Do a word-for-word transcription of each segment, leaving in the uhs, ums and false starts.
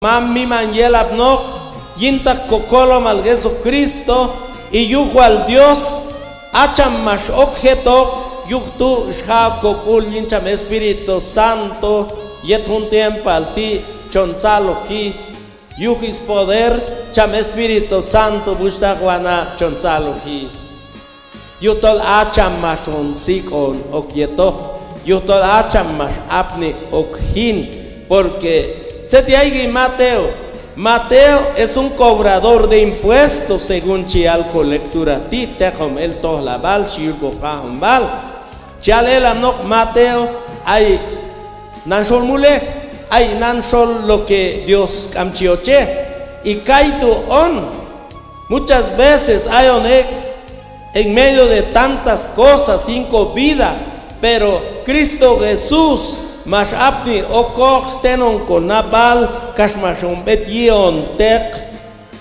komam miman yelapnoq yintaq kokolomal Jesucristo, y yuj wal Dios a cham max ok jetoq, yuj tu' xja'ok kok'ul yin cham Espíritu Santo yet jun tiempoal ti' chon tzaloji, yuj spoder cham Espíritu Santo, wuxhtaq wanab', chon tzaloji. Yujtol a cham max on sik'on ok yetoq, yujtol a cham max apni ok jin, porque tzet yayji Mateo. Mateo es un cobrador de impuestos, según chi yal kolectura ti', teqom el tojlab'al, xhi yul koq'anjob'al. Chi yal elapnoq Mateo, ayik' nan xol mulej, ayik' nan xol lo que Dios k'am chi yochej. Y kaytu' on, muchas veces ayon ek' en medio de tantas cosas yin ko vida, pero Cristo Jesús max apni okoq, tenon konab'al, kax max on b'et yi'onteq,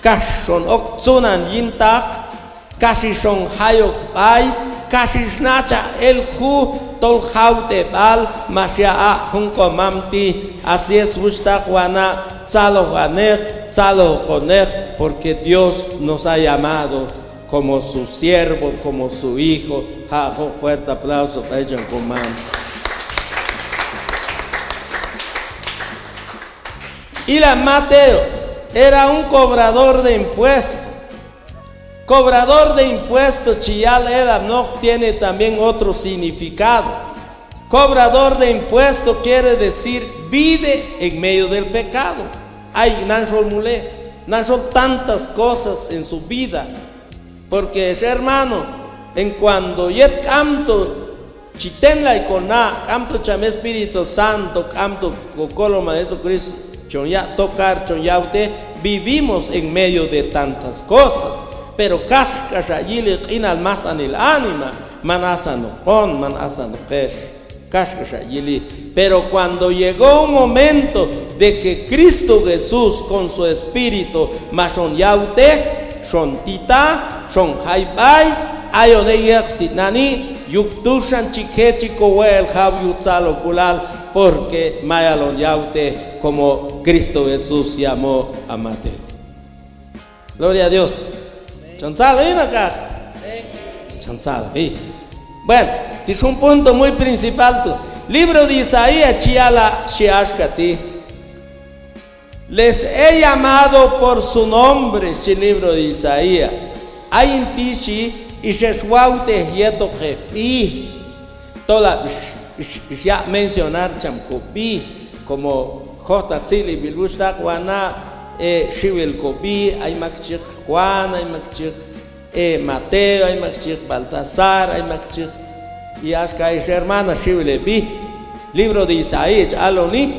kax xon ok tzunan yintaq, kax ix on jay ok b'ay, kax ix nachaj el juj tol jawteb'al max yaq' jun komam ti'. Así es, wuxhtaq wanab', tzalojaneq, tzalojoneq, porque Dios nos ha llamado como su siervo, como su hijo. Jaq'oq fuerte aplauso b'ay cham komam. Ila Mateo era un cobrador de impuestos. Cobrador de impuestos chi yal elapnoq tiene también otro significado. Cobrador de impuestos quiere decir vive en medio del pecado. Ayik' nan xol mulej, nan xol tantas cosas en su vida. Porque ex hermano, en cuando yet k'amto chi tenlay kona', k'amto cham Espíritu Santo, k'amto kokolomal Jesucristo chon yaq' tocar, chon yawtej, vivimos en medio de tantas cosas. Pero kaxk'al xa yili q'inal masanil anima, man asanoq on, man asanoq ex, kaxk'al xa yili. Pero cuando llegó un momento de que Cristo Jesús con su Espíritu max on yawtej, xon tita, xon jay b'ay, ayon ek' yet tinani', yuj tu' xan chi je' chi kowe'el jaw yuj tzalojk'ulal, porque mayal on yawtej como Cristo Jesús llamó a Mateo. Gloria a Dios. Chon tzaloji ma k'ax? Chon tzaloji. Bueno, ti' xjun punto muy principal tu'. Libro de Isaías chi yala', xhi axka ti': Les he llamado por su nombre, xhi libro de Isaías. Ayin ti' xhi, ix ex wawtej yetoq heb'i. Tolab' ix, ix, ix yaq' mencionar cham kob'i, como jojtaq sik'lib'il wuxhtaq wanab', e, xiwil kob'i, ay mak chi yiq Juan, ay mak chi yiq, e, Mateo, ay mak chi yiq Baltasar, ay mak chi yiq, y axka ex hermana xiwil heb'i. Libro de Isaías chi aloni: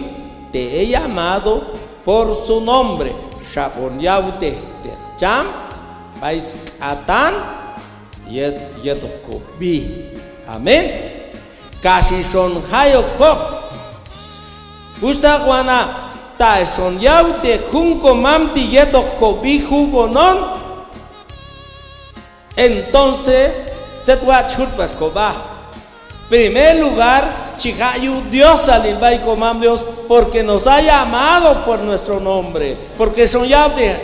Te he llamado por su nombre, xab' on yawtejteq cham b'ay sk'atan yet, yetoq kob'i. Amén. Kax ix on jay okoq. Wuxhtaq wanab', ta ix on yawtej jun komam ti' yetoq kob'i, jugon on, entonces tzet watx' chi jut pax kob'a. Primer lugar, chi jaq' yuj Diosalil b'ay komam Dios, porque nos ha llamado por nuestro nombre, porque ix on yawtej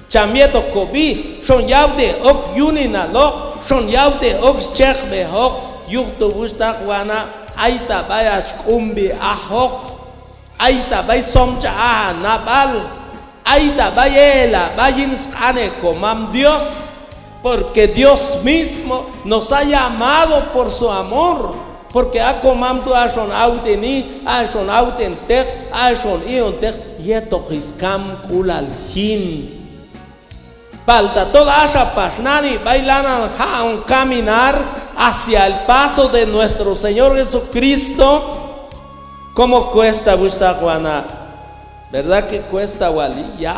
cham yetoq kob'i, ix on yawtej ok yuninaloq, ix on yawtej ok schejb'ejoq. Yuj tu' wuxhtaq wanab', ay ta b'ay hach k'umb'i ajoq, ay ta b'ay somchaj aj ha nab'al, ay ta b'ay ela' b'ay yin sq'anej komam Dios. Porque Dios mismo nos ha llamado por su amor. Porque a komam tu' ax on awteni, ax on awtenteq, ax on i'onteq yetoq skamk'ulal jin. Palta tol axa pax nani b'ay lanan jaq'on caminar hacia el paso de nuestro Señor Jesucristo, como cuesta, wuxhtaq wanab'. ¿Verdad que cuesta wali? Ya.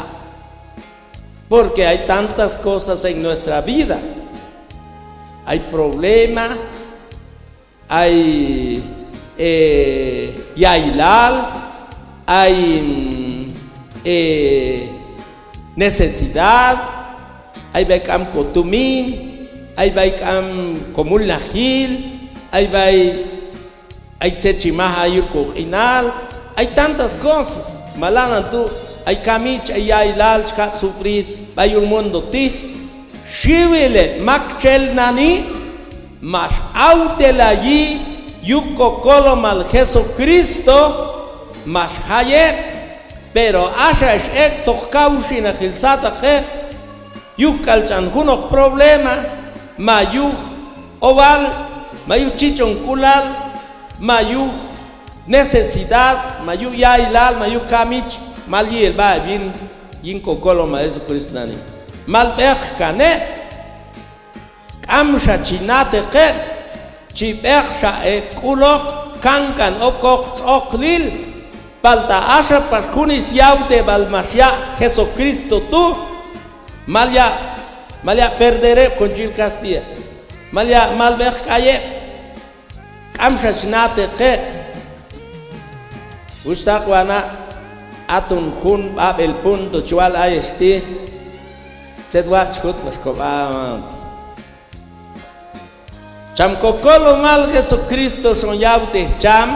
Porque hay tantas cosas en nuestra vida. Hay problema, ay, eh, yailal, ay, mm, eh, necesidad, ay b'ay k'am kotumin, ay b'ay k'am komulnajil, ay b'ay, ay tzet chi maj ay yul koq'inal, Hay tantas cosas, ma lanan tu', ay kamich, ay ya'ilal chi jaq' sufrir b'ay yul mundo ti'. Xiwil heb' maktxel nani' max awtelayi yuj Kokolomal Jesucristo, max jay heb'. Pero axa ex ek'toq kawxinaqil sataq heb' yuj k'al ch'an junoq problema, ma yuj owal, ma yuj chichonk'ulal, ma yuj necesidad, ma yuj ya'ilal, ma yuj kamich, mal yi' el b'a heb' yin, yin Kokolomal Jesucristo nani'. Mal b'eqkan heb'. K'amxa chi na'teq heb', chi b'eqxa heb' k'uloq, kankan okoq tx'oqlil. Palta axa pax jun syawteb'al max yaq' Jesucristo tu', mal yaq', mal yaq' perder heb', kon chi yil castilla. Mal yaq', mal b'eq k'ay heb'. K'amxa chi na'teq heb'. Wuxhtaq, wanab', aton jun b'ab'el punto chi wal ayex ti'. Tzet watx' chi jut pax kob'a. Cham Kokolomal Jesucristo xon yawtej cham,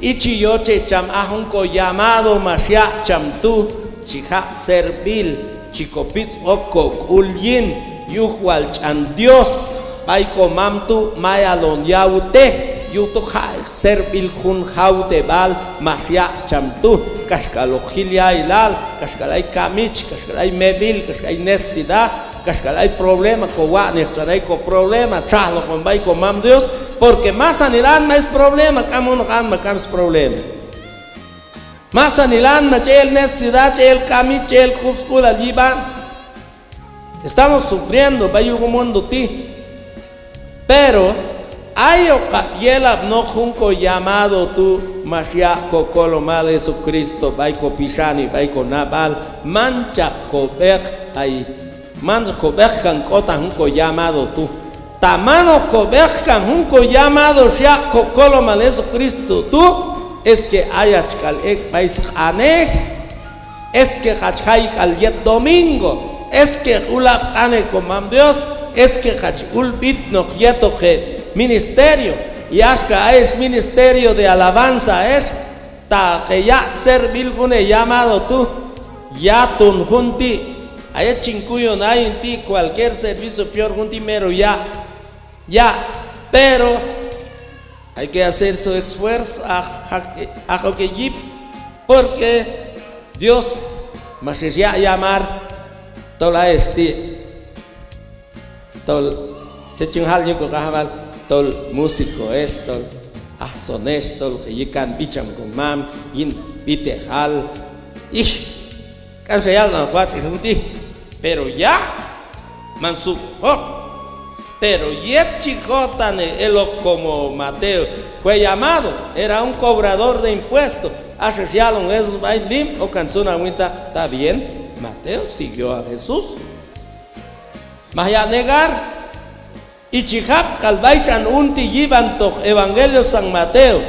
i chi yochej cham a jun ko llamado max yaq' cham tu', chi jaq' servil, chi ko pitz'b'oq ko k'ul yin, yuj wal ch'an Dios b'ay ko mam tu' mayal on yawtej, yuj tu' jaq' servil jun jawteb'al max yaq' cham tu', kaxk'al hoq jil ya'ilal, kaxk'al ay kamich, kaxk'al ay meb'il, kaxk'al ay necesidad, kaxk'al ay problema, ko watx'nej ch'an ay ko problema, txajloq on b'ay ko mam Dios, porque masanil anma es problema, k'am junoq anma k'am sproblema. Masanil anma ch'el necesidad, ch'el kamich, ch'el kusk'ulal yib'an. Estamos sufriendo b'ay yul jun mundo ti'. Pero ayoqab' yelapnoq jun ko llamado tu' max yaq' Kokolomal Jesucristo b'ay ko pixani, b'ay ko nab'al, manchaq ko b'eq ay, manchaq ko b'eqkan k'otan jun ko llamado tu'. Ta manoq ko b'eqkan jun ko llamado xyaq' Kokolomal Jesucristo tu', es que ayach k'al ek' b'ay sq'anej. Es que hach jay k'al yet domingo, es que ul ab' q'anej ko mam Dios, es que hach ul b'itnoq yetoq heb' ministerio, y axka ayex ministerio de alabanza ex, ta heyaq' servil jun he llamado tu', yaton jun ti', a yet chin kuyon ayin ti' cualquier servicio peor jun ti' mero ya', ya', pero hay que hacer su esfuerzo, aj, aj, aj ok heyip, porque Dios max hex yaq' llamar tol ayex ti', tol tzet chun jal yuj ko q'anjab'al, tol músico ex, tol ajson ex, tol heyikan b'i cham ko mam yin b'itejal, ix K'amxa yalon watx'il jun ti', pero ya', man sub'oq. Pero yet chi kotanej eloq como Mateo fue llamado, era un cobrador de impuesto. Axa xyalon Jesús b'ay lim, okan tzun awintaq, está bien, Mateo siguió a Jesús. Maj yaq' negar. Y chi jab' k'al b'ay ch'an un ti' yib'antoq Evangelio San Mateo,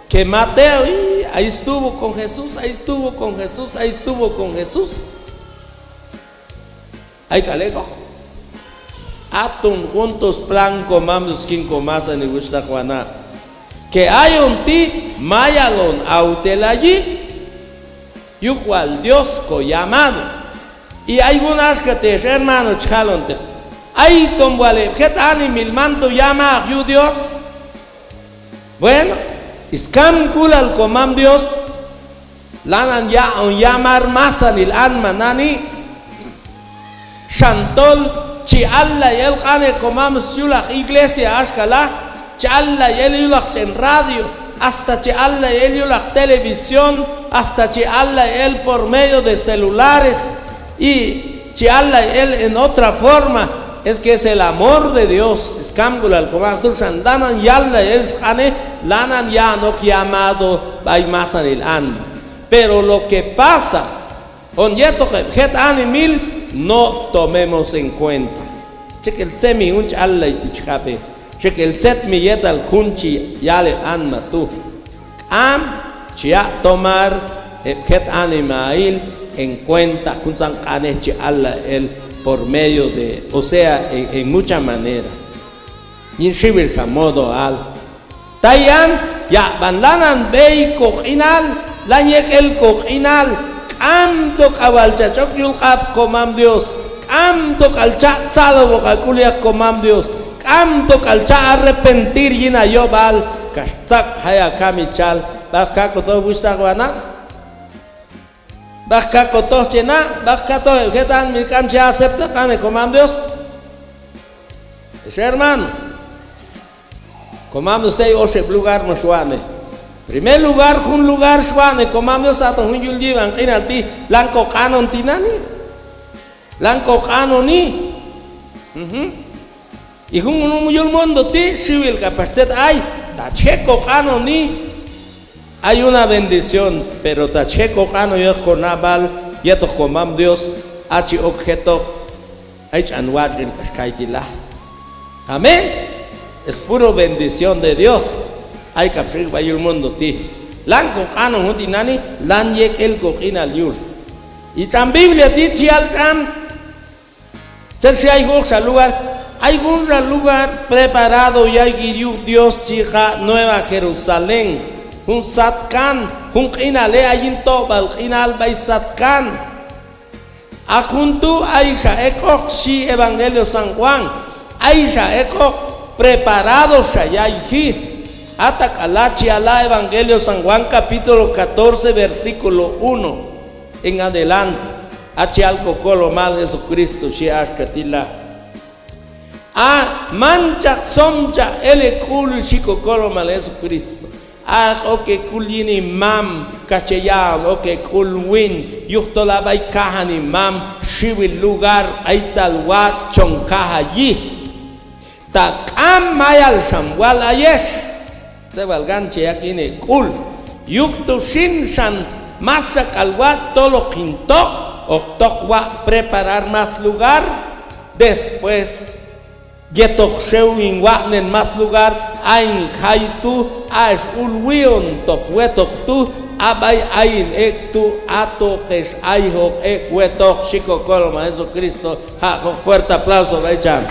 que Mateo, y ahí estuvo con Jesús, ahí estuvo con Jesús, ahí estuvo con Jesús. Ay k'al ek'oq. Aton jun tu' splan ko mam Dios yin ko masanil wuxhtaq wanab'. Que ayon ti' mayal on awtelayi, yuj wal Dios ko llamado. Y ay jun axka ti' ex hermano chi jalonteq, ay tom wal heb' jet animahil manto llamadoq yuj Dios. Bueno, skamk'ulal ko mam Dios, lanan yaq'on llamar masanil anima nani'. Xan tol chi allay el q'anej ko mam Dios yulaq iglesia axka la, chi allay el yulaq ch'en radio, hasta chi allay el yulaq televisión, hasta chi allay el por medio de celulares, y chi allay el en otra forma, es que es el amor de Dios, skamk'ulal ko mam Dios tu'. Xan lanan yallay el sq'anej, lanan ya'on ok llamado b'ay masanil anima. Pero lo que pasa, on yetoq heb' jet animahil, no tomemos en cuenta. Txekel tzet mi jun chi allay tu' chi jab'ej, txekel tzet mi yetal jun chi yal heb' anima tu'. K'am chi yaq' tomar heb' jet animahil en cuenta juntzan q'anej chi allay el por medio de, o sea, en, en mucha manera. Yin xiwil xa modoal. Tayan, yaqb'an lanan b'ey koq'inal, lan yek' el koq'inal, k'amto k'al wal chach ok yul sq'ab' komam Dios, k'amto k'al cha' tzalojwoq hak'ul yetoq komam Dios, k'amto k'al cha' arrepentir yin hayob'al, kax tzaq' jay hakamichal. B'ay kaq'on toj wuxhtaq wanab'? B'ay kaq'on toj che na', b'ay kaq'on toj heb' jet anmil k'am che aceptar q'anej komam Dios. Ex hermano, komam Dios ti' ay oxeb' lugar max watx'nej. Primer lugar, jun lugar xwatx'nej komam Dios, aton jun yul yib'an q'inal ti' lan koq'anon tinani'. Lan koq'anoni. Mhm. Y jun, jun yul mundo ti' xiwil k'apax tzet ay, ta chi je' koq'anoni, ay una bendición, pero ta chi je' koq'anon yetoq konab'al, yetoq komam Dios, a chi ok jetoq, ay ch'an watx'il k'ax kaytila. Amén. Es puro bendición de Dios. Ay k'apax ek' b'ay yul mundo ti'. Lan koq'anon jun tinani', lan yek' el koq'inal yul. Y ch'an Biblia ti' chi yal ch'an tzet xi ay junxa lugar, ay junxa lugar preparado yayji yuj Dios chi jaq' Nueva Jerusalén, jun satkan, jun q'inalej ay yin tob'al q'inal b'ay satkan. A jun tu' ayxa ek'oq, xi Evangelio San Juan, ayxa ek'oq, preparado xa yayji. Atak'ala' chi yala' Evangelio San Juan capítulo catorce, versículo uno en adelante. A chi yal Kokolomal Jesucristo xi axka ti' la. A manchaq somchaj el hek'ul, xi Kokolomal Jesucristo. Aq' ok hek'ul yin hin mam, kax che ya'on ok hek'ul win, yujtol a b'ay kajan hin mam xiwil lugar b'aytal watx' chon kajayi. Ta k'am mayal xam wal ayex, tzet wal kan che yaq' yin hek'ul. Yuj tu' xin xan masak'al watx' tol hoq hin toq, hoq toq waq' preparar más lugar, después yet hoq xew hin watx'nen más lugar, a hin jay tu', a ex ul wi'ontoq wetoq tu', a b'ay ay hin ek' tu', ato hoq ex ayjoq ek' wetoq, xi Kokolomal Jesucristo. Jaq'oq fuerte aplauso b'ay cham.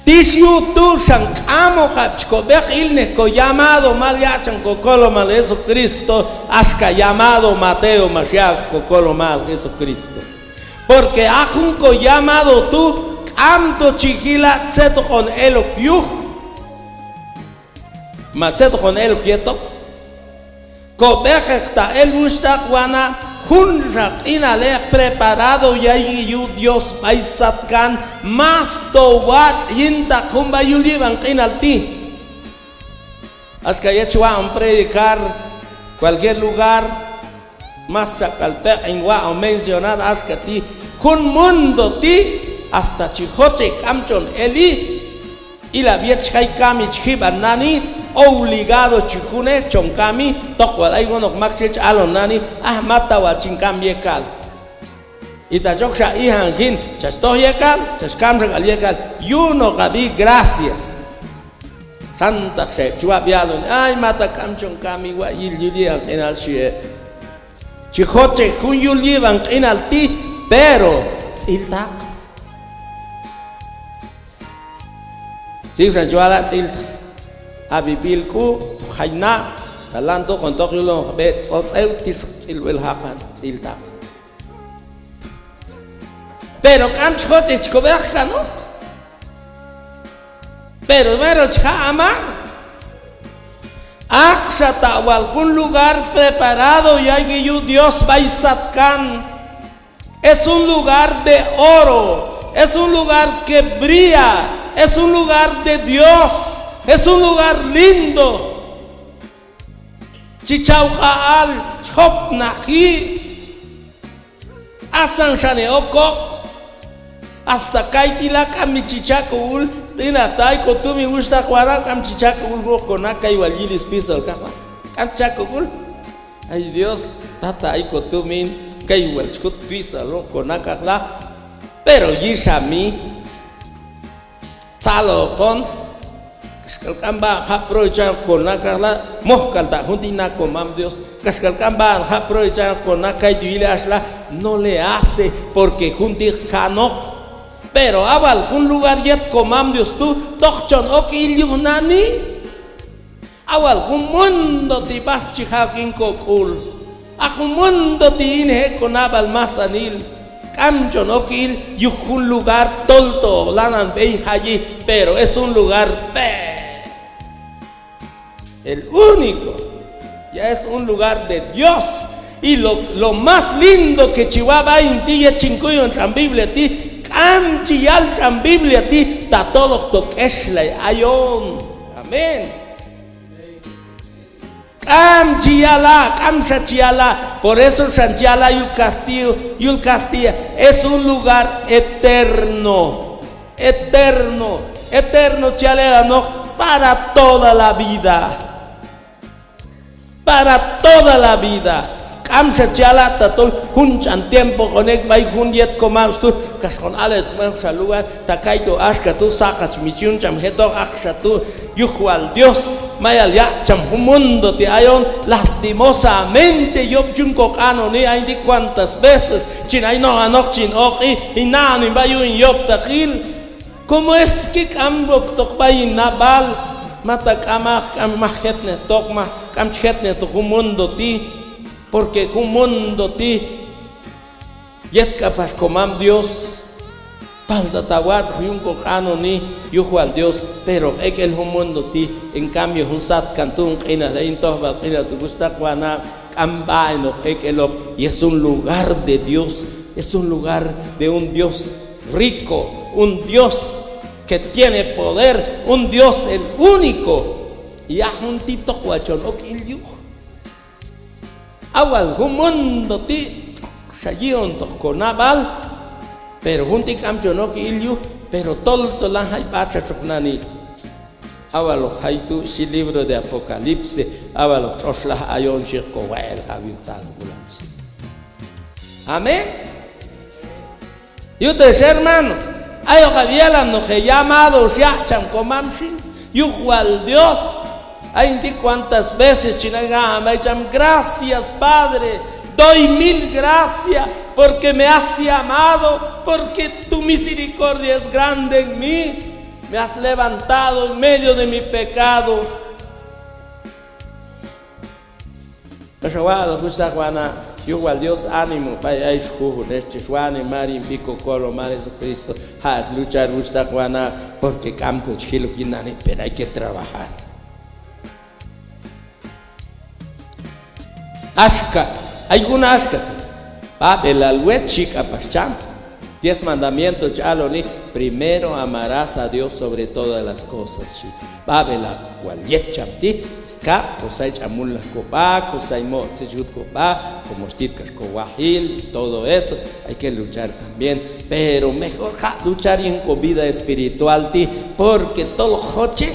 Tix yuj tu' xan k'amoqab' chi kob'eq ilnej ko llamado, mal yaq' cham Kokolomal Jesucristo, axka llamado Mateo max yaq' Kokolomal Jesucristo. Porque a jun ko llamado tu' k'amto chi jila' tzet hoqon elok yuj. Ma tzet hoqon elok yetoq. Kob'eqeq ta el wuxhtaq wanab', junxa q'inalej preparado yayji yuj Dios b'ay satkan, más to watx' yintaq jun b'ay yul yib'an q'inal ti'. Axka yet chi waq'on predicar cualquier lugar, masak'al peq' hin waq'on mencionar axka ti', jun mundo ti' hasta chi jochej k'am chon eli. Ilab' yet chi jay kamich jib'an nani, obligado chi junej chon kami, toq wal ay junoq maktxel chi alon nani, aj, mata wal chin kam yekal. Y ta chokxa ijan jin, chach toj yekal, chach kamxa k'al yekal, yunoqab'i, gracias. Xantaqxa heb' chi wab' yalon, ay, mata k'am chon kami, wa' yil yul yi'an q'inal, xi heb'. Chi jochej jun yul yib'an q'inal ti', pero tz'iltaq. Tz'ib'xan chi wala' tz'iltaq. Ab'ib'il k'u, jay na', ta lan toq hon toq yul hon b'e tz'otz'ew, tix tz'ilb'il jaqan, tz'iltaq. Pero k'am chi jochej chi kob'eq kanoq. Pero mero chi ja' aman. Aqxa ta wal jun lugar preparado yayji yuj Dios b'ay satkan. Es un lugar de oro, es un lugar que brilla, es un lugar de Dios, es un lugar lindo. Chi chaw q'aq'al, chi jopnaji. Asan xane okoq. Hasta kaytila k'am mi chi cha' kok'ul, tinaq ta ay kotumin wuxhtaq wanab', k'am chi cha' kok'ul junoq kona', kay wal yili spiso kaqb'a. K'am cha' kok'ul. Ay Dios, tata, ay kotumin, kay wal chi jut piso junoq kona' kaqb'a. Pero yixami, tzaloj hon, kaxk'al k'am b'aq'on ja' aprovechar kona' kaqb'a, moj k'al ta' jun ti' na komam Dios, kaxk'al k'am b'aq'on ja' aprovechar kona' kaytu' yili axka, no le hace, porque jun ti' kanoq. Pero a wal jun lugar yet komam Dios tu', tok chon ok il yuj nani. A wal jun mundo ti' b'ay chi ja' ok yin kok'ul. A jun mundo ti' yin ek' konab'al masanil. K'am chon ok il yuj jun lugar tolto lanan b'ey jayi, pero es un lugar pe El único. Ya es un lugar de Dios. Y lo, lo más lindo que chi wab' ayin ti' yet chin kuyon tx'an Biblia ti', k'am chi yal tx'an Biblia ti' tatol hoq to k'exlay ayon. Amén. K'am chi yala', k'amxa chi yala'. Por eso xan chi yala' yul castilla, yul castilla. Es un lugar eterno. Eterno, eterno chi yal elapnoq para toda la vida. Para toda la vida. K'amxa chi yala' tatol jun ch'an tiempo hoqon ek' b'ay jun yet komam Dios tu', kax hoqon aletoq b'ay junxa lugar, ta kaytu' axka tu', saqach mi chi yun cham jetoq, axka tu' yuj wal Dios, mayal yaq' cham jun mundo ti' ayon, lastimosamente yob' chi yun koq'anoni. Ayin ti' cuantas veces chin ay nojanoq chin oq'i, hin na'on hin b'a yuj hin yob'taqil. ¿Cómo es que k'am woktoq b'ay hin nab'al? Mata k'amaq, k'am maj jetnejtoq, maj k'am chi jetnejtoq jun mundo ti', porque jun mundo ti' yet k'apax komam Dios, palta ta watx' hoq yun koq'anoni yuj wal Dios, pero hoq ek' el jun mundo ti'. En cambio jun satkan tu', jun q'inal ayin, tojb'al q'inal tu', wuxhtaq wanab', k'am b'aq'in hoq ek' eloq. Y es un lugar de Dios, es un lugar de un Dios rico, un Dios que tiene poder, un Dios el único. Y a jun ti' tok wal chon ok il yuj. A wal jun mundo ti' tz'okxa yi'ontoq konab'al, pero jun ti' k'am chon ok il yuj, pero tolto lanan jay b'atxach hoq nani. A wal hoq jay tu' xhi libro de Apocalipsis, a wal hoq tx'oxlaj ayon xhi, kowa'elk'ab' yuj tzalojk'ulal xhi. Amén. Yuj tu' ex hermano, ayokab' yelapnoq he llamado xyaq' cham komam xin, yuj wal Dios. Ayin ti' cuantas veces chin ay k'ajan b'ay cham: gracias, Padre, doy mil gracias, porque me has llamado, porque tu misericordia es grande en mí, me has levantado en medio de mi pecado. Axa wal, wuxhtaq wanab', yuj wal Dios, ánimo b'ay ayex, jujun ex chex wanim, mar yin b'i ko Kolomal Jesucristo. Jaq' luchar, wuxhtaq wanab', porque k'amto chi jil ok yin nani, pero hay que trabajar. Axka, ay jun axka ti': b'ab'elal wet, xhi k'apax cham. Diez mandamientos chi aloni: primero amarás a Dios sobre todas las cosas, xhi. B'ab'elal wal yet cham ti', skab' kosay ch'an mulnaj kob'a, kosay mo' tzet chi jut kob'a, como xtit kax kowajil y todo eso, hay que luchar también. Pero mejor jaq' luchar yin ko vida espiritual ti', porque tol hoq jochej,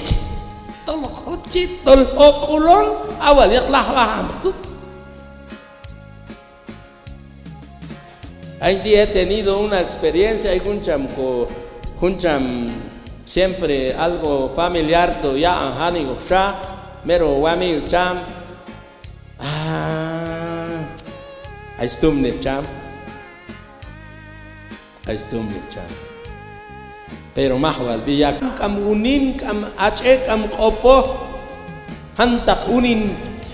tol hoq jochej, tol hoq k'ulon, a wal yet lajwaj amaq tu'. Ayin ti' he tenido una experiencia, ay jun cham ko, jun cham siempre algo familiar to yaq'on janik'oqxa, mero wamil cham. Ah, ay stumnej cham. Ay stumnej cham. Pero maj wal b'i ya' k'am unin, k'am ach'e, k'am q'opoj. Jantaq unin,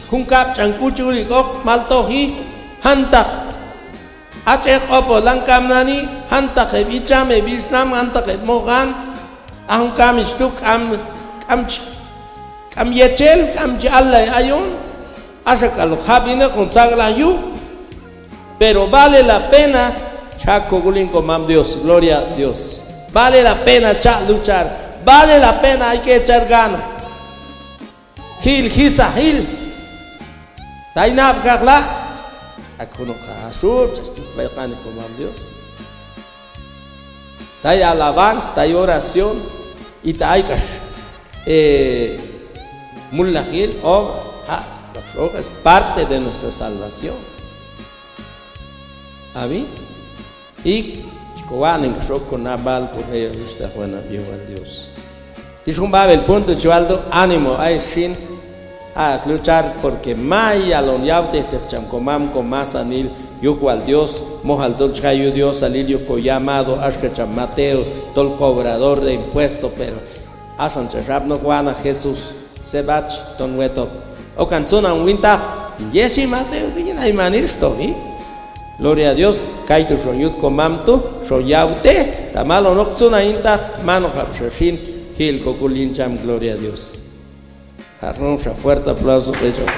jun kab' ch'an k'u chi ul ik'oq, mal toji. Jantaq ach'e, q'opoj lanan kam nani. Jantaq heb' icham, heb' ixnam, jantaq heb' mojan. A jun kamich tu' k'am, k'am chi, k'am yechel, k'am chi allay ayon. Axa k'al hoq jab'inaq, hoq tzaq'lay yuj. Pero vale la pena chaq' kok'ul yin komam Dios. Gloria a Dios. Vale la pena chaq' luchar. Vale la pena, hay que echar ganas. Jil, jisa, jil. Ta ay nab'kaq la', ay junoq ha xul chach tit b'ay q'anej komam Dios. Ta ay alabanza, ta ay oración, y ta ay k'ax, eh, mulnajil, obra, ja', es parte de nuestra salvación. Amén. Y chi kowa'nen k'ax ok konab'al, kob'eyoq, wuxhtaq wanab', yuj wal Dios. Ix jun b'ab'el punto chi wal tu', ánimo ayex xin, aq'ek luchar, porque mayal on yawtejteq cham komam komasanil Yuj wal Dios, mojal tol chi jay yuj Diosalil yuj ko llamado, axka cham Mateo, tol cobrador de impuesto, pero axan chach apnoq wanaj Jesús, seb'ach ton wetoq. Okan tzunan wintaq, yexi Mateo, ti' yin aymanil xtoji. Gloria a Dios, kaytu' xon yut komam tu', xon yawtej, ta malon ok tzunan yintaq, man ojab' xa xin ji'il kok'ul yin cham, gloria a Dios. Jarnon xa fuerte aplauso b'ay cham.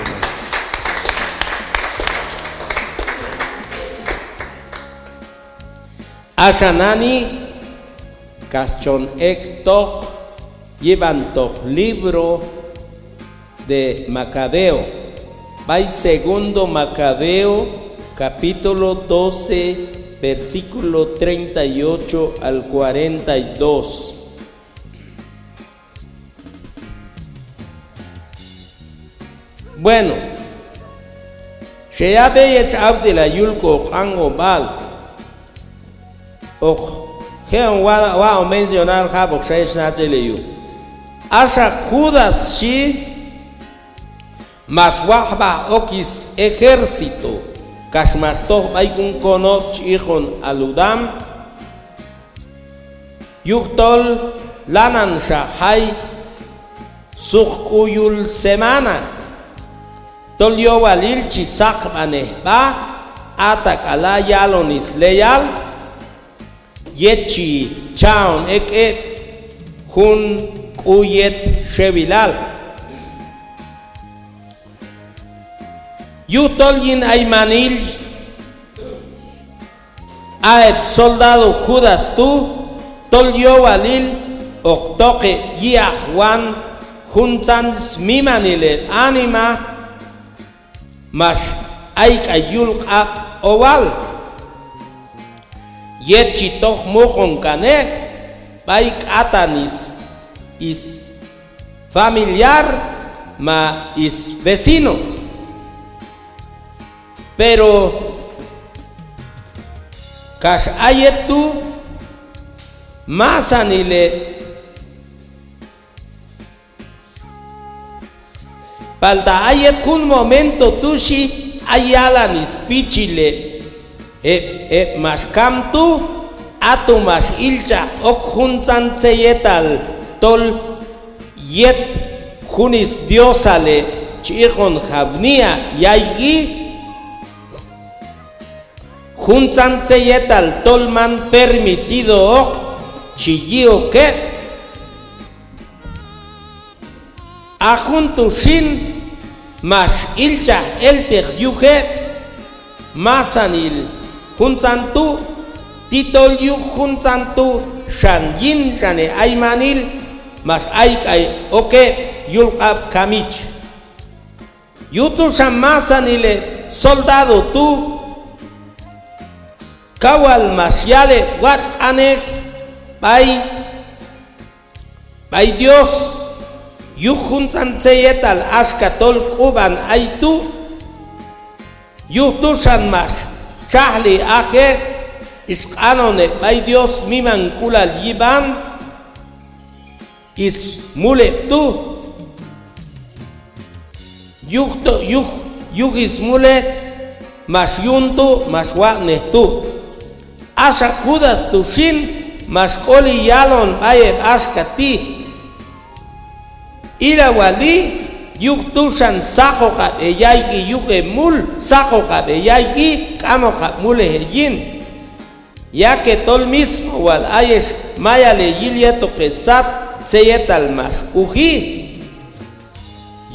Axa nani' kax chon ek'toq yib'antoq libro de Macabeo, b'ay Segundo Macabeo, capítulo doce, versículo treinta y ocho al cuarenta y dos. Bueno, xeyab'e yet x'awtela yul koq'anjob'al. Hoq je' hon wa-, waq'on mencionar jab'oqxa yet xnachaj el heyuj. Axa Judas xhi, max waqb'aj ok sejército, kax max toj b'ay jun konob' chi iqon Adulám, yujtol lananxa jay suq k'u yul semana, tol yowalil chi saqb'anej sb'a, ata k'ala' yalon sleyal, yet chi cha'on ek' heb' jun k'u yet xewilal. Yujtol yin aymanil, a heb' soldado Judas tu', tol yowalil hoq toq heb' yi'aj wan juntzan smimanil heb' anima, max ayk'ay yul q'ab' owal, yet chi toj muqon kan heb' b'ay k'atan s-, sfamiliar ma svecino. Pero kax a yet tu', masanil heb', palta a yet jun momento tu' xhi, ay yalan spichil heb', heb', heb' max kam tu', a tu' max ilchaj ok juntzan tzet yetal tol yet jun sdiosal heb' chi iqon Jabniha yayji, juntzan tzet yetal tol man permitidooq chi yi' ok heb'. A jun tu' xin max ilchaj elteq yuj heb', masanil juntzan tu', ti tol yuj juntzan tu' xan yin xanej aymanil max ayk'ay ok heb' yul q'ab' kamich. Yuj tu' xan masanil heb' soldado tu', kaw wal max yal heb' watx' q'anej b'ay, b'ay Dios, yuj juntzan tzet yetal axka tol k'ub'an ay tu'. Yuj tu' xan max txajli aj heb', sq'anon heb' b'ay Dios mimank'ulal yib'an, smul heb' tu'. Yuj tu', yuj, yuj smul heb' max yun tu', max watx'nej tu'. Axa Judas tu' xin max k'oli yalon b'ay heb' axka ti': Ilawali, yuj tu' xan saqoqab' heyayji yuj hemul, saqoqab' heyayji, k'amoqab' mulej heyin. Ya que tol mismo wal ayex mayal heyil yetoq hesat tzet yetal max uji.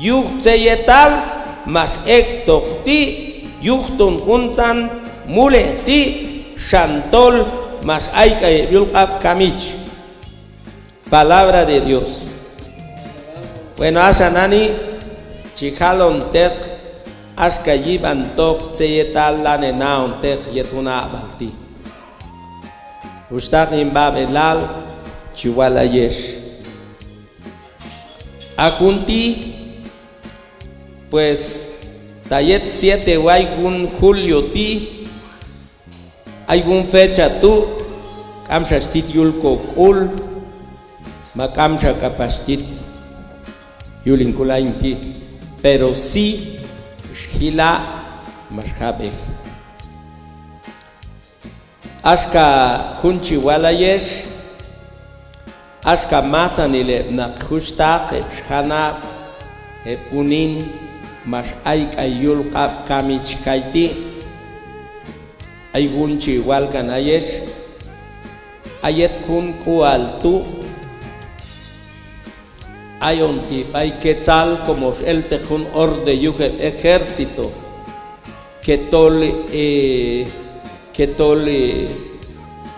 Yuj tzet yetal max ek'toq ti', yujton juntzan mulej ti' xan tol max ayk'ay heb' yul q'ab' kamich. Palabra de Dios. Bueno, axa nani' chi jalonteq axka yib'antoq tzet yetal lanan ha'onteq yet jun aq'b'al ti'. Wuxhtaq, yin b'ab'elal chi wal ayex. A jun ti', pues, ta yet siete way jun julio ti', ay jun fecha tu' k'amxa xtit yul kok'ul, ma k'amxa k'apax xtit yul hin k'ul ayin ti', pero sí xjila' max jab'ej. Axka jun chi wal ayex, axka masanil heb' naq juxhtaq, heb' xjanab', heb' unin, max ayk'ay yul q'ab' kamich kayti'. Ay jun chi wal kan ayex, a yet jun k'ual tu', ayon ti' b'ay Quetzal, como x'elteq jun orde yuj heb' ejército, que tol, eh, que tol, eh,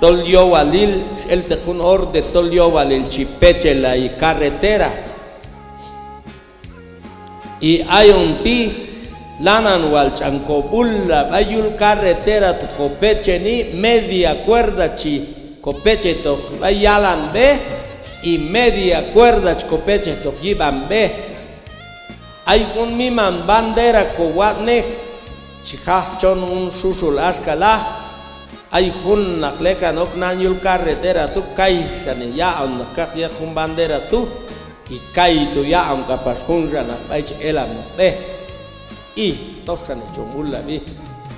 tol yowalil, x'elteq jun orde tol yowalil chi pechelay carretera. Y ayon ti' lanan wal ch'an ko b'ulla b'ay yul carretera tu' ko pecheni, media cuerda chi ko pechetoq b'ay yalan b'e, y media cuerda chi ko pechetoq yib'an b'e. Ay jun miman bandera ko watx'nej, chi jajchon jun xuxul axka la, ay jun naq lekan ok nan yul carretera tu', kayxanej yaq'on naq kaq yet jun bandera tu', y kaytu' yaq'on k'apax junxa naq b'ay chi elapnoq b'e. Y toxanej chon b'ullab'i,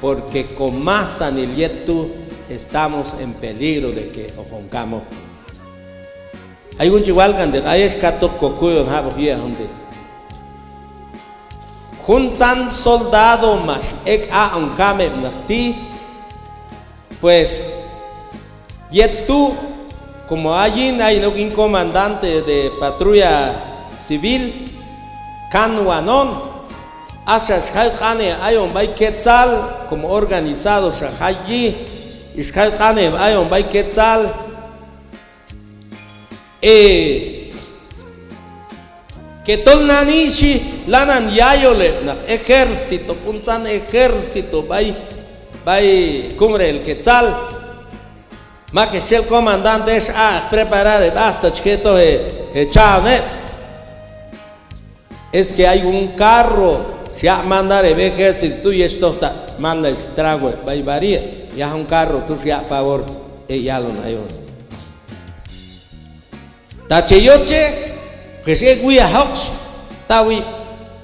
porque ko masanil yet tu' estamos en peligro de que hoqon kamoq. Ay jun chi wal kan ti' ayex, katoq ko kuyon jab'oq yi'aj jun ti'. Juntzan soldado max ek' aq'on kam heb' naq ti', pues, yet tu', como ayin, ayin ok yin comandante de patrulla civil, kanwan on, axa xjay q'anej ayon b'ay Quetzal, como organizado xa jayi, xjay q'anej ayon b'ay Quetzal, eh, que tol nani xhi, lanan yayol heb' naq ejército, juntzan ejército b'ay, b'ay Cumbre del Quetzal. Mak hex txel comandante, hex aq'ek preparar heb' hasta chi je' toj he, hecha'on heb'. Es que ay jun carro xyaq' mandar heb' ejército tu', yet chi toj ta' mandar estrago heb' b'ay Barillas, yaj jun carro tu' xyaq' favor, ek' yalon ayon. Ta che yochej, hex ek' wi'ajoq, ta wi',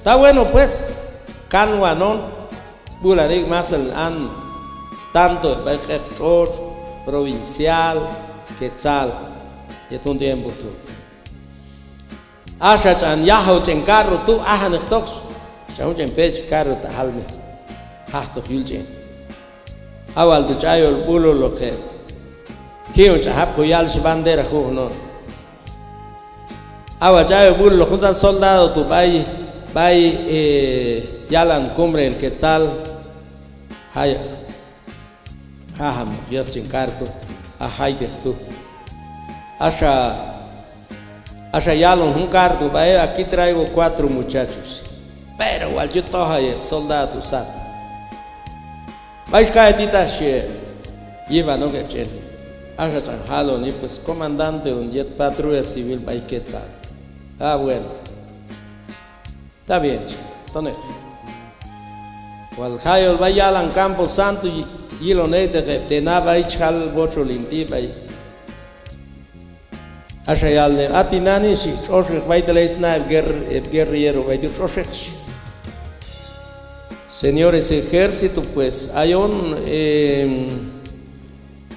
ta bueno pues, kanwan on, b'ulan ek' masanil an, tanto heb' b'ay Q'eq Tx'otx', Provincial, Quetzal, yet jun tiempo tu'. Axa ch'an yajaw ch'en carro tu', ajaneq toq, ch'an jun ch'en pech carro ta' jalnej, jajtoq yul ch'en. A wal tu' ch'ayol b'ululoq heb', ji'on ch'an jab' ko yal xhi bandera juj on. A wal ch'ayol b'ululoq juntzan soldado tu' b'ay, b'ay, eh, yalan Cumbre del Quetzal, jay, jajam yet ch'en carro tu', a jayteq tu'. Axa, axa yalon jun carro tu' b'ay heb': "Aquí traigo cuatro muchachos." Pero wal yut tojay heb' soldado tu' sat. B'ay xkay ti' ta xhi heb', yib'an ok heb' ch'en. Axa ch'an jaloni, pues, comandante on yet patrulla civil b'ay Quetzal. Ah, bueno. Está bien, tonej. Wal jayol b'ay yalan campo santo, yi-, yilon ek'teq heb' te na b'ay chi jal wotxol hin ti' b'ay. Axa yalon heb': "A tinani'", xhi, "tx'oxeq b'aytal ay sna heb' guer-, heb' guerrillero b'ay tu', tx'oxeq", xhi. Señores ejército, pues, ayon, em,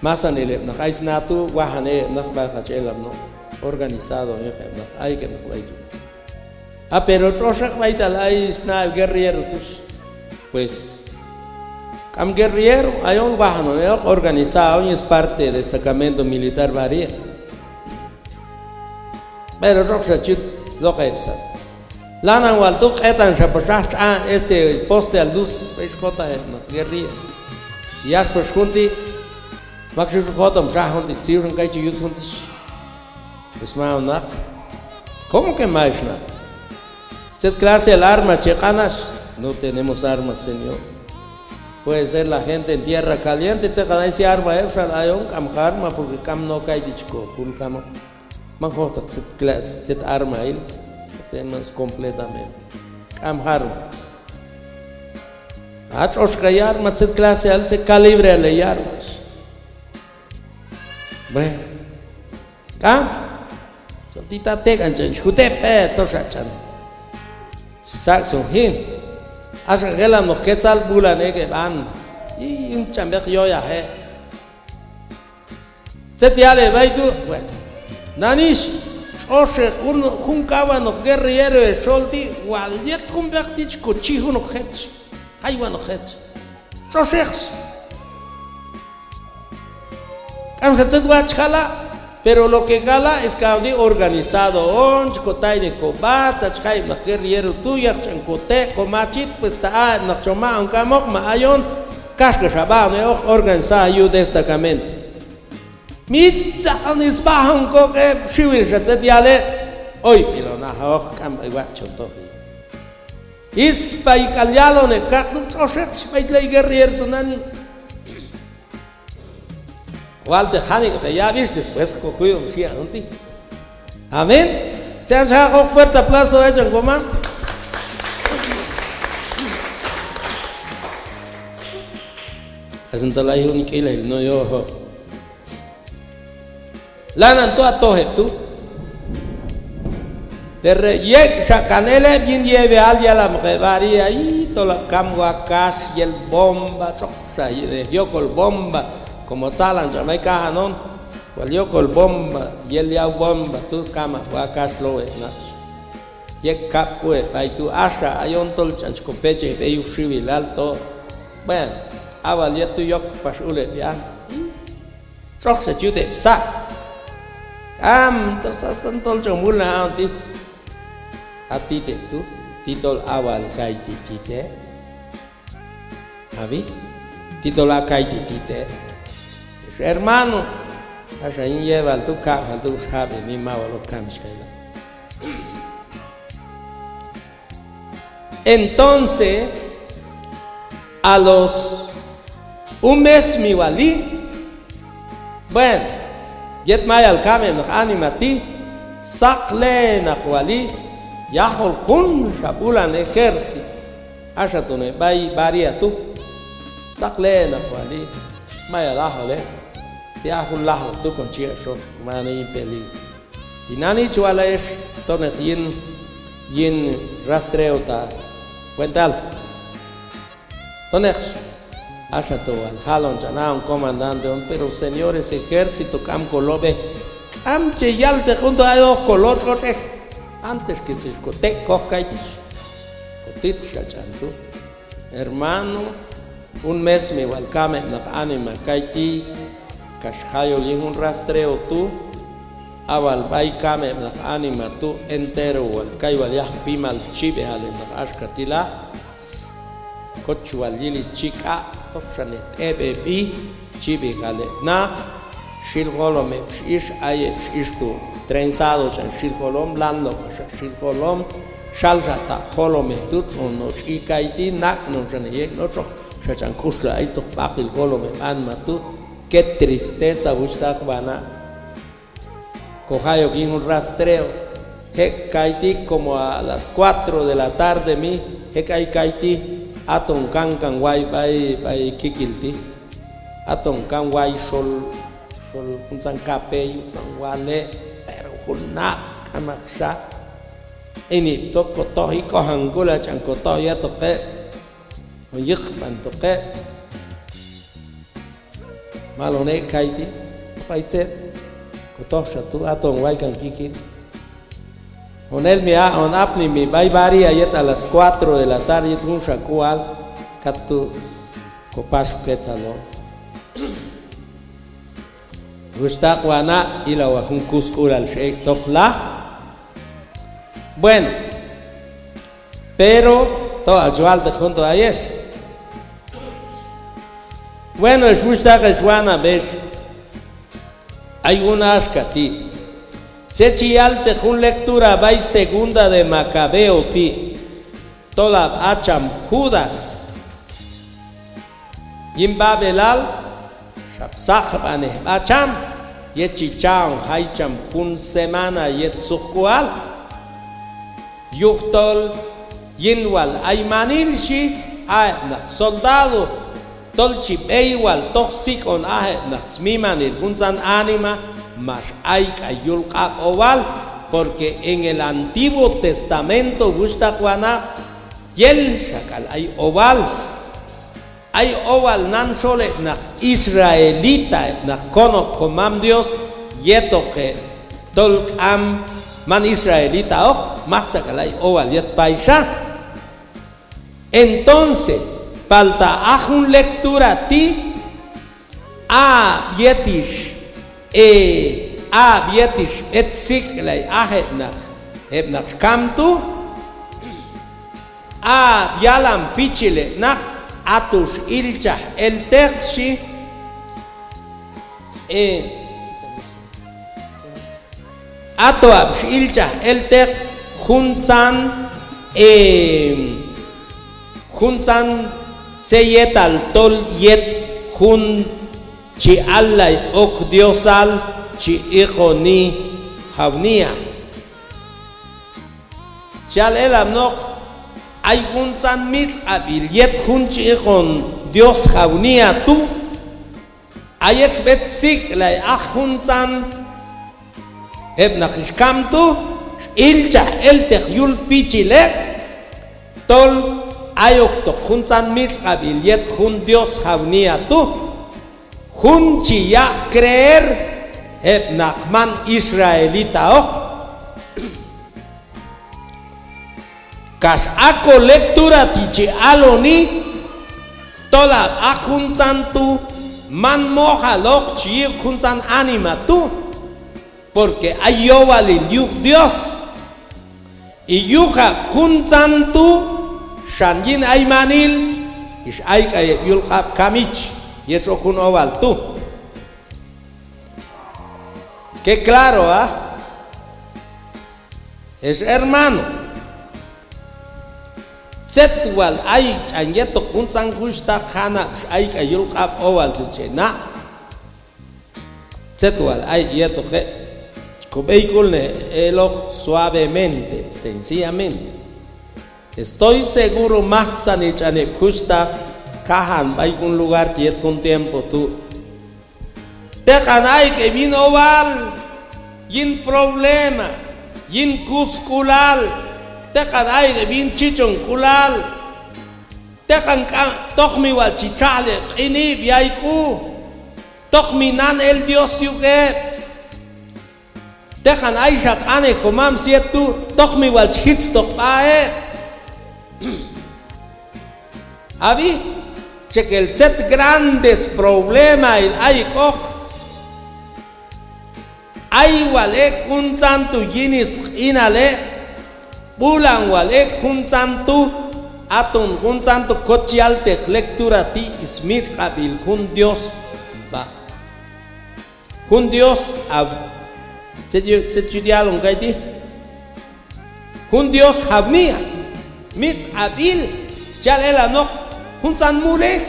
masanil heb' naq ay sna tu', wajan ek' heb' naq b'ay hach elapnoq, organizado ek' heb' naq, ay ek' heb' naq b'ay tu'. A, pero tx'oxeq b'aytal ay sna heb' guerrillero tu', xhi. Pues, k'am guerrillero, ayon wajan on ek'oq, organizado on, es parte del destacamento militar Barillas. Pero tx'oxeq chi yut loq'ay heb' sat. Lanan wal tu' k'etan xa pax aj tx'an este poste al luz b'ay xkotaq heb' naq guerrilla. Yax pax jun ti', mak xhi, xhi, jotom xa jun ti', tzet yuxan kay chi yut jun ti', xhi. Pues, ma on naq. ¿Cómo que ma ex naq? ¿Tzet clase al arma che q'an ax? No tenemos armas, señor. Puede ser la gente en tierra caliente teqan ay syarma heb' xal ayon, k'am jarma, porque k'am no kay ti' chi ko jul kamoq. Man jojtaq tzet clase, tzet armail. No tenemos completamente. K'am jarma. A tx'oxeq heyarma, tzet claseal, tzet calibreal heyarma, xhi. Bueno. K'am. Chon ti' ta tek'an ch'en chi jut heb', eh, toxa ch'an. Chi sak' son jin. Axa elapnoq Quetzal, b'ulan ek' heb' an. Yun ch'an b'eq yoyaj heb'. Tzet yal heb' b'ay tu', bueno. Nani ix, tx'oxeq jun, jun k'ab'anoq guerrillero hexol ti', wal yet jun b'eq ti' chi kochi junoq jech, jaywanoq jech. Tx'oxeq. K'amxa tzet watx' chi jala', pero lo que jala' es que a ti' organizado on, chi kotaynej kob'a, ta chi jay heb' naq guerrillero tu', yaj ch'an kote', komachit, pues ta a heb' naq chon maq'on k'amoq ma ayon, kaxk'al xa b'aq'on heyok, organizado yuj destacamento. Mitx'chaq'on sb'ajon k'ok'eb', xiwil xa tzet yal heb', oyb'il on ajoq, k'am b'ay watx' chon toji. Is b'ay k'al yalon heb' kaq'nub', tx'oxeq xhi b'ay tlay guerrillero tu' nani. Walteq janik'oq heyab'ix, después kokuyom xhi an ti'. Amén. Tzet xhi ajoq, fuerte aplauso b'ay cham komam. Asan tol ay jun k'ilal no yojo. Lanan tu' a toj heb' tu'. Tere yek' xa kan el heb' yin yewal, yalam heb' Barillas, ay tol a' kam wakax yel bomba, tx'oqxa yokol bomba, como tzaq'lan ch'an b'ay kajan on, wal yokol bomba, yel yaw bomba tu', kam a' wakax low heb' naq. Yek' kab' k'u heb' b'ay tu', axa ayon tol ch'an chi kopechej b'ey yuj xiwilal to. Bueno, a wal yet tu' yok pax ul heb' yan. Tx'oqxa chi yut heb' saq. K'am, tol sa san tol chon mulnaj a on ti'. A tit heb' tu', ti tol a wal kayti' tit heb'. Ab'i, ti tol a kayti' tit heb'. Ex hermano, axa yin yewal tu' kab'jal tu' xjab'eni, ma wal ok kam ix kay la. Entonces, a los un mes mi wali, bueno, yet mayal kam heb' naq anima ti', saqle'enaq wali, yajol junxa b'ulan ejército, axa ton heb' b'ay Barillas tu', saqle'enaq wali, mayal ajol heb', ti a jun lajwoq tu' kon chi axoq, man yin peligro. Tinani' chi wal ayex, toneq yin, yin rastreo ta Puente Alto. Toneq, axa to wal jalon ch'an a jun comandante on, pero señores, ejército k'am kolob'ej, k'am che yalteq jun to, ay hoq kolotx' otx'ej, antes que xex kotek'koj kayti', kotitxa ch'an tu'. Hermano, un mes mi wal kam heb' naq anima kayti', kax jayol yin jun rastreo tu', a wal b'ay kam heb' naq anima tu' entero wal kay wal yaj pimal chib'ejal heb' naq axka ti' la, koch wal yili chik'a', toxanej t'eb'eb'i, chib'ejal heb' naq, xil jolom heb' x'ix, ay heb' x'ix tu' trenzado ch'an xil jolom, lanloq' maxa xil jolom, xalxa ta' jolomej tu', tx'on noch'i kayti', nak'non xanej yek' noch'oq, xa ch'an k'uxlal aytoq b'aqil jolom heb' anima tu'. Qué tristeza, wuxhtaq, wanab'. Kojay ok yin jun rastreo, jek' kayti' como a las cuatro de la tarde mi, jek' ay kayti', aton kankan way b'ay, b'ay Kikil ti', aton kan way xol, xol juntzan kape, juntzan wale', pero jun na' k'amaq xa, q'inib'toq kotoji, k'ojank'ulal ch'an kotoj yetoq heb', on yiqb'antoq heb'. Mal on ek' kayti', b'ay tzet, kotojxa tu', aton way kan Kikil. On el mi a, on apni mi b'ay Barillas yet a las cuatro de la tarde, yet junxa k'ual, kat tu' kopax ok quetzal on. Wuxhtaq, wanab', ilaw a jun kusk'ulal x'ek'toq la. Bueno, pero tok'al chi walteq jun tu' ayex. Bueno, ex wuxhtaq, ex wanab', ex, ay jun axka ti'. Tzet chi yalteq jun lectura b'ay Segunda de Macabeo ti'. Tol a b'a cham Judas yin b'ab'elal, xab' saqb'anej b'a cham, yet chi cha'on jay cham jun semana yet suqk'ual. Yujtol yin wal aymanil xhi, a heb' naq soldado, tol chi b'ey wal toj sik'on a heb' naq smimanil juntzan anima, max ayk'ay yul q'ab' owal, porque en el Antiguo Testamento, wuxhtaq, wanab', yel xak'al ay owal. Ay owal nan xol heb' naq israelita, heb' naq konob' komam Dios yetoq heb' tol k'am man israelitaoq, maktxak'al ay owal yet payxa. Entonces, palta a jun lectura ti', a yetix, e, a yetix b'et sik'lay aj heb' naq, heb' naq xkam tu', a yalan pichil heb' naq, a tu' x'ilchaj elteq xhi, e, a tu' ab' x'ilchaj elteq juntzan, e, juntzan tzet yetal tol yet jun chi allay ok diosal chi iqoni Jawnia. Chi yal elapnoq, ay juntzan mitx'q'ab'il yet jun chi iqon Dios Jawnia tu', a yet x'b'et sik'lay aj juntzan heb' naq ix kam tu', x'ilchaj elteq yul pichil heb' tol ay oktoq juntzan mitx'q'ab'il yet jun Dios Jawnia tu', jun chi yaq' creer heb' naq man israelitaoq. Kax a ko lectura ti' chi aloni tolab' a juntzan tu' man mojaloq chi yi' ok juntzan anima tu', porque ay yowalil yuj Dios. Y yujab' juntzan tu' xan yin aymanil ix ayk'ay heb' yul q'ab' kamich yet x'ok jun owal tu'. Qué claro, ¿ah? Ex hermano, tzet wal ay ch'an yetoq juntzan juxhtaq, janab' x'ayk'ay yul q'ab' owal tu' che na'. Tzet wal ay yetoq heb', ko b'eyk'ulnej eloq suavemente, sencillamente. Estoy seguro masanil ch'an heb' juxhtaq kajan b'ay jun lugar ti' yet jun tiempo tu'. Teqan ayek' heb' yin owal, yin problema, yin kusk'ulal, teqan ayek' heb' yin chichonk'ulal, teqan k'am, tok mi wal chi txajli heb' q'inib' yay k'u, tok mi nan el Dios yuj heb'. Teqan ay xa q'anej komam Dios yet tu', tok mi wal chi jitztoq sb'a heb'. Ab'i, txekel tzet grandes problemail ayek'oq. Ay wal ek' juntzan tu' yin sq'inal heb', b'ulan wal ek' juntzan tu', aton juntzan tu' kot chi yalteq lectura ti', smitx'q'ab'il jun Dios b'a. Jun Dios, a, tzet yu-, tzet yut yalon kayti'. Jun Dios Jawnia, mitx'q'ab'il, chi yal elapnoq, juntzan mulej.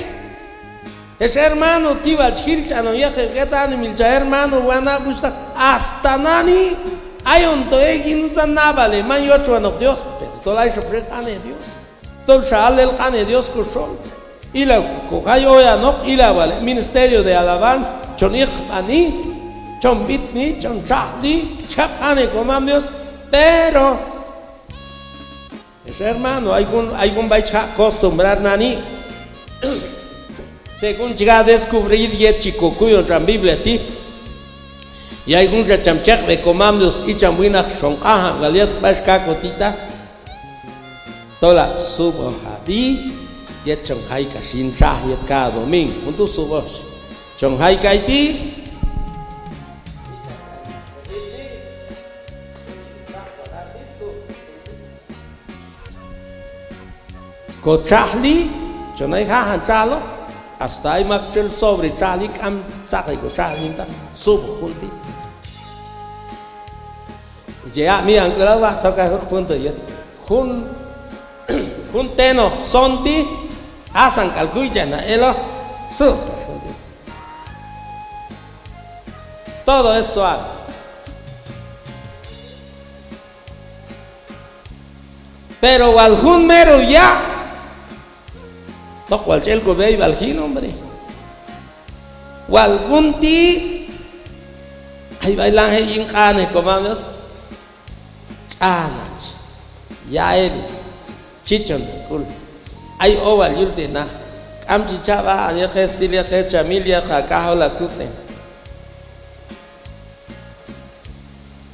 Ex hermano, ti wal chi jil ch'an on yetoq heb' yet animahil, cha hermano, wanab', wuxhtaq, hasta nani ayon to ek' yin juntzan nab'alej man yochwanoq Dios, pero tol ay xa pre q'anej Dios. Tol xa allay q'anej Dios ko xol. Ila ko jay oyanoq, ila wal heb' ministerio de alabanza, chon iqb'ani, chon b'itni, chon txajli, chi jab' q'anej komam Dios, pero, ex hermano, ay jun, ay jun b'ay chi jaq' acostumbrar nani. Según chi jaq' descubrir yet chi ko kuyon tx'an Biblia ti', y ay junxa cham chekb'ej komam Dios icham winaq, xon q'ajan k'al yetoq b'ay xkakotita. Tolab' sub'oj ab'i yet chon jay k'ax yin txajli yet cada domingo. Jun tu' sub'oj, chon jay kayti'. Ko txajli, chon ay jajan txajloq, hasta ay maktxel sobre txajli, k'am tzaqay ko txajli yintaq, sub'oj jun ti'. Che ya' miman k'ulal, wal tokay juj punto yet. Jun, jun tenoj son ti', asan k'al kuy chana eloq, sub'oj jun ti'. Todo es suave. Pero wal jun mero ya', tok wal ch'el ko b'eyb'al jin, hombre. Wal jun ti', ay b'ay lan je' yin q'anej komam Dios. Ch'an hach, ya'eli, chichon ha k'ul. Ay owal yul te' na, K'am chi cha' b'a, a yet tzet tzil, yet tzet chamil, yet a k'ajol a kutz'in.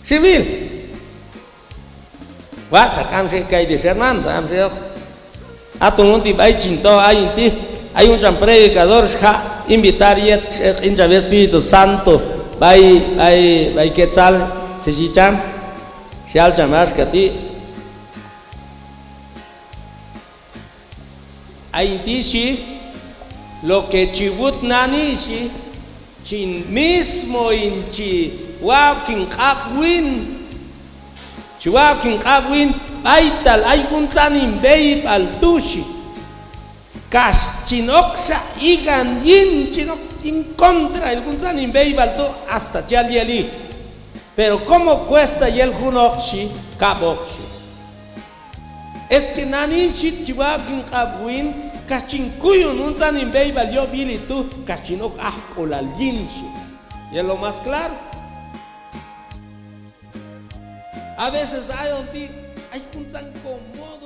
Xiwil. Watx' ta k'am xe' kay ti' ex hermano, ta k'am xe'oq. Aton jun ti' b'ay chin toj ayin ti', ay jun cham predicador xjaq' invitar yet, x'eq' yin cham Espíritu Santo b'ay, b'ay, b'ay Quetzal, tzet xhi cham, xyal cham axka ti'. Ayin ti' xhi, lo que chi wut nani xhi, chin mismo hin chi waq' ok hin q'ab' win, chi waq' ok hin q'ab' win, b'aytal ay juntzan hin b'eyb'al tu' xhi. Kax chin okxa ijan yin, chin ok yin contrail juntzan hin b'eyb'al tu', hasta chi yal yeli. Pero como cuesta yel junoq xhi, kab'oq xhi. Es que nani xhi chi waq' ok hin q'ab' win, kax chin kuyon juntzan hin b'eyb'al yob' yili tu', kax chin ok ajk'ulal yin xhi. Y es lo más claro. A veces ayon ti' ay juntzan komodo